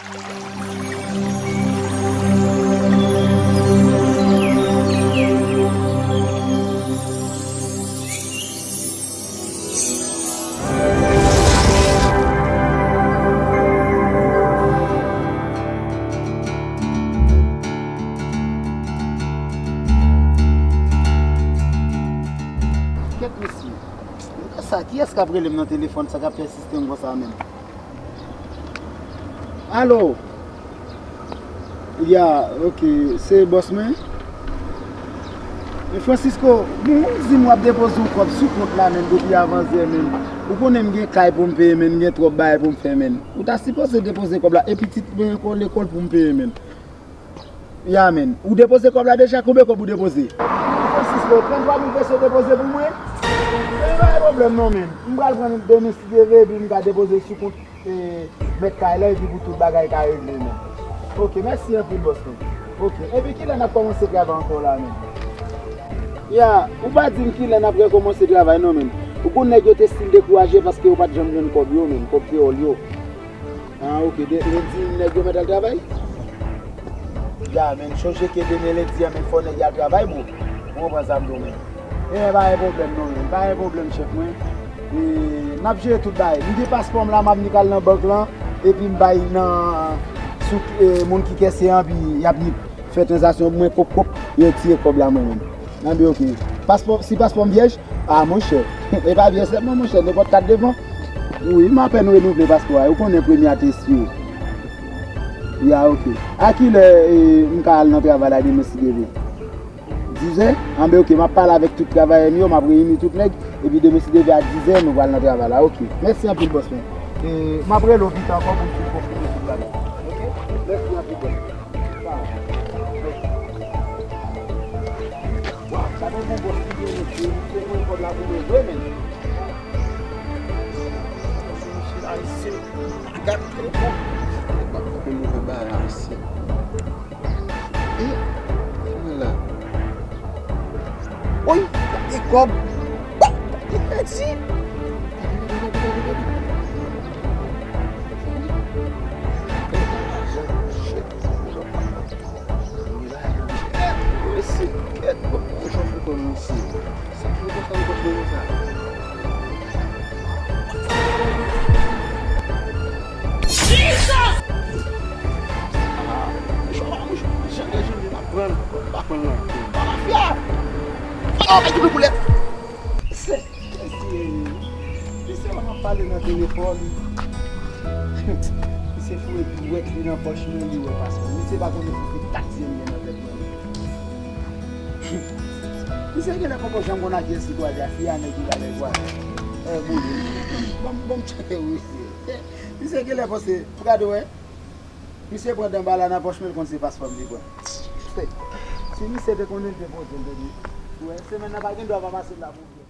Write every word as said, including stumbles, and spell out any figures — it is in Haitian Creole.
Kèt mesye. Sa, kiyès k ap rele m nan telefòn, sa k ap fè sistèm konsa menm? Alo? Ya, ok, se bòs mwen? Men Francisco, bon, ou di m w ap depoze yon kòb sou kont la menm depi avanzè menm. Ou konnen m gen kay pou m peye menm, m gen twòp bagay pou m fè menm. Ou ta sipoze depoze kòb la, e pitit mwen ankò lekòl pou m peye menm. Ya, men. Ou depoze kòb la deja? Konbyen kòb ou depoze? Francisco, tranntwa mil peso depoze pou mwen? E pa gen pwoblèm non, men. M pral pran de mil si Dye vle, epi m ka depoze sou kont, e, mèt kay la, epi pou tout bagay ka regle, men. Ok, mèsi anpil, bòs, men. Ok, epi kilè n ap kòmanse travay ankò la, men? Ya, ou pa di m kilè n ap rekòmanse travay non, men. Ou konn nèg yo te stil dekouraje paske yo pa t janm jwenn kòb yo, men, kòb kreyòl yo. Ah, ok. De, lendi, nèg yo mèt al travay? Ya, men, sonje ke demen lendi an, men, fò nèg yo al travay, bro. Ou konprann sa m di w, men. E, pa gen pwoblèm, non, men. Pa gen pwoblèm, chèf mwen. E, n ap jere tout bagay. M gen paspò m la, m ap nik al nan bank lan, epi m bay nan, sou, e, moun ki kèsye an, pi y ap nik fè tranzaksyon pou mwen, kòp, kòp, yo retire kòb la, mwen menm. Nan bi, ok. Paspò, si paspò m vyèj, a, monchè. E pa vyèj sèlman, monchè, nenpòt kat devan. Wi, m apèn renouvle paspò a. Ou konnen premye a te espire. Ya, ok. A kilè, e, m ka al nan travay la demen si Dye vle? Dizè? Anben, ok, m ap pale avèk tout travayè m yo, m ap reyini tout nèg, epi demen si Dye vle a dizè, nou pral nan travay la, ok. Mèsi anpil, bòs mwen. E, m ap rele w pita ankò pou m fin konfime tout bagay. Ok? Mèsi anpil, bòs. Waw, gade yon bon bòs ki gen mesye, li te voye kòb la pou mwen vre, men. Mesye ayisyen, gade telefòn. Gade yon bagay ayisyen. E, mwen la. Oy, gade kòb. Ba, gade pèdi. Mesye, kèt, bon, jan fou kòm mesye. Sa ki konsa, nou konsa, konsa. Jesus! Ah, mouche, mouche, jan, jan, jan, pa pran, pa pran nan. Pa mafya! Oh, pa di pou boulèt! Se, se, se, se, m ap pale nan telefòn. Se foure dwèt li nan pòch mwen, li wè paspò. Misye pa konnen si se kat je m gen nan tèt mwen. Misye genlè poko janm konn ak je sitwayen a, si a nèg li pa nèg vwazen. Eh, boule. Bon, bon, tcheke wi. Misye genlè panse, pou gade wè. Misye pran dan bala nan pòch mwen, l konn se paspò m li pran. Si misye te konnen, l te poze l, te di, wè, semèn nan pa gen dwa pa pase la pou vye.